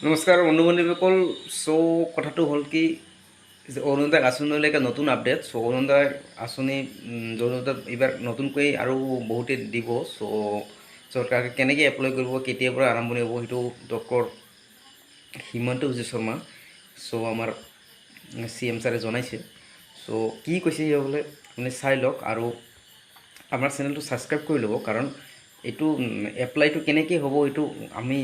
নমস্কাৰ বন্ধু বান্ধৱীসকল। চ' কথাটো হ'ল কি যে অৰুণোদয় আঁচনিলৈকে নতুন আপডেট। চ' অৰুণোদয় আঁচনি অৰুণোদয় এইবাৰ নতুনকৈ আৰু বহুতে দিব। চ' চৰকাৰে কেনেকৈ এপ্লাই কৰিব, কেতিয়াৰ পৰা আৰম্ভণি হ'ব, সেইটো ডক্টৰ হিমন্ত বিশ্ব শৰ্মা, চ' আমাৰ চি এম ছাৰে জনাইছে। চ' কি কৈছে সেইসকলে আপুনি চাই লওক আৰু আমাৰ চেনেলটো ছাবস্ক্ৰাইব কৰি ল'ব, কাৰণ এইটো এপ্লাইটো কেনেকৈ হ'ব এইটো আমি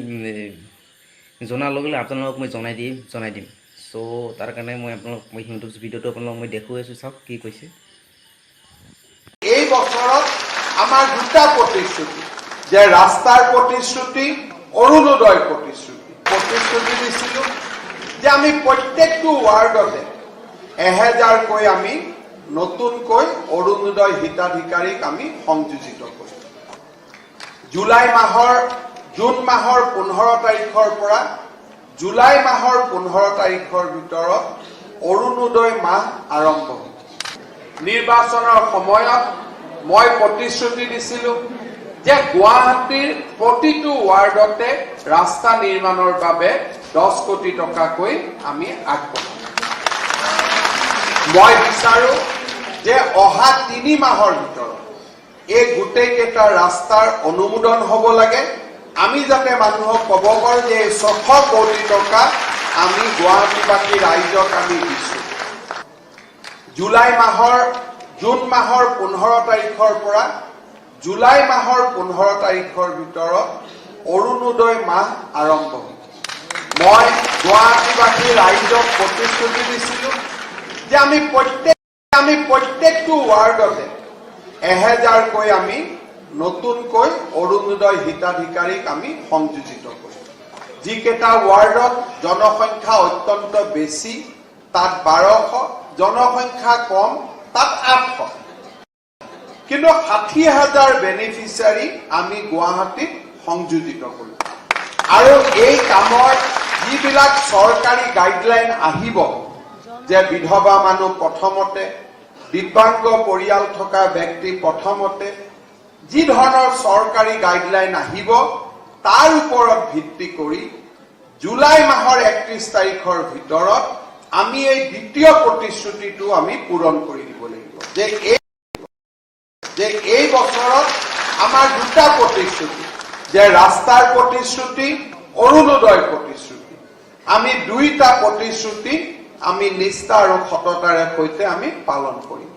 জনাৰ লগে লগে আপোনালোকক মই জনাই দিম। চ' তাৰ কাৰণে মই আপোনালোক মই সিহঁতৰ ভিডিঅ'টো আপোনালোকক মই দেখুৱাই আছোঁ। চাওক কি কৈছে। এই বছৰত আমাৰ দুটা প্ৰতিশ্ৰুতি যে ৰাস্তাৰ প্ৰতিশ্ৰুতি, অৰুণোদয় প্ৰতিশ্ৰুতি। প্ৰতিশ্ৰুতি দিছিলো যে আমি প্ৰত্যেকটো ৱাৰ্ডতে 1000কৈ আমি নতুনকৈ অৰুণোদয় হিতাধিকাৰীক আমি সংযোজিত কৰিম। জুলাই মাহৰ, জুন মাহৰ 15 তাৰিখৰ পৰা জুলাই মাহৰ 15 তাৰিখৰ ভিতৰত অৰুণোদয় মাহ আৰম্ভ হ'ব। নিৰ্বাচনৰ সময়ত মই প্ৰতিশ্ৰুতি দিছিলো যে গুৱাহাটীৰ প্ৰতিটো ৱাৰ্ডতে ৰাস্তা নিৰ্মাণৰ বাবে 10 কোটি টকাকৈ আমি আগবঢ়াম। মই বিচাৰো যে অহা 3 মাহৰ ভিতৰত এই গোটেইকেইটা ৰাস্তাৰ অনুমোদন হ'ব লাগে। আমি যাতে মানুহক ক'ব পাৰোঁ যে এই 600 কোটি টকা আমি গুৱাহাটীবাসী ৰাইজক আমি দিছো। জুলাই মাহৰ, জুন মাহৰ 15 তাৰিখৰ পৰা জুলাই মাহৰ 15 তাৰিখৰ ভিতৰত অৰুণোদয় মাহ আৰম্ভ হ'ব। মই গুৱাহাটীবাসী ৰাইজক প্ৰতিশ্ৰুতি দিছিলো যে আমি প্ৰত্যেকটো ৱাৰ্ডতে 1000কৈ আমি নতুনকৈ অৰুণোদয় হিতাধিকাৰীক আমি সংযোজিত কৰিম। যিকেইটা ৱাৰ্ডত জনসংখ্যা অত্যন্ত বেছি তাত 1200, জনসংখ্যা কম তাত 800, কিন্তু 60,000 বেনিফিচিয়াৰী আমি গুৱাহাটীত সংযোজিত কৰিম। আৰু এই কামৰ যিবিলাক চৰকাৰী গাইডলাইন আহিব যে বিধৱা মানুহ প্ৰথমতে, দিব্যাংগ পৰিয়াল থকা ব্যক্তি প্ৰথমতে, যি ধৰণৰ চৰকাৰী গাইডলাইন আহিব তাৰ ওপৰত ভিত্তি কৰি জুলাই মাহৰ 31 তাৰিখৰ ভিতৰত আমি এই দ্বিতীয় প্ৰতিশ্ৰুতিটো আমি পূৰণ কৰি দিব লাগিব যে এই বছৰত আমাৰ দুটা প্ৰতিশ্ৰুতি যে ৰাস্তাৰ প্ৰতিশ্ৰুতি, অৰুণোদয় প্ৰতিশ্ৰুতি, আমি দুইটা প্ৰতিশ্ৰুতি আমি নিষ্ঠা আৰু সততাৰে সৈতে আমি পালন কৰিম।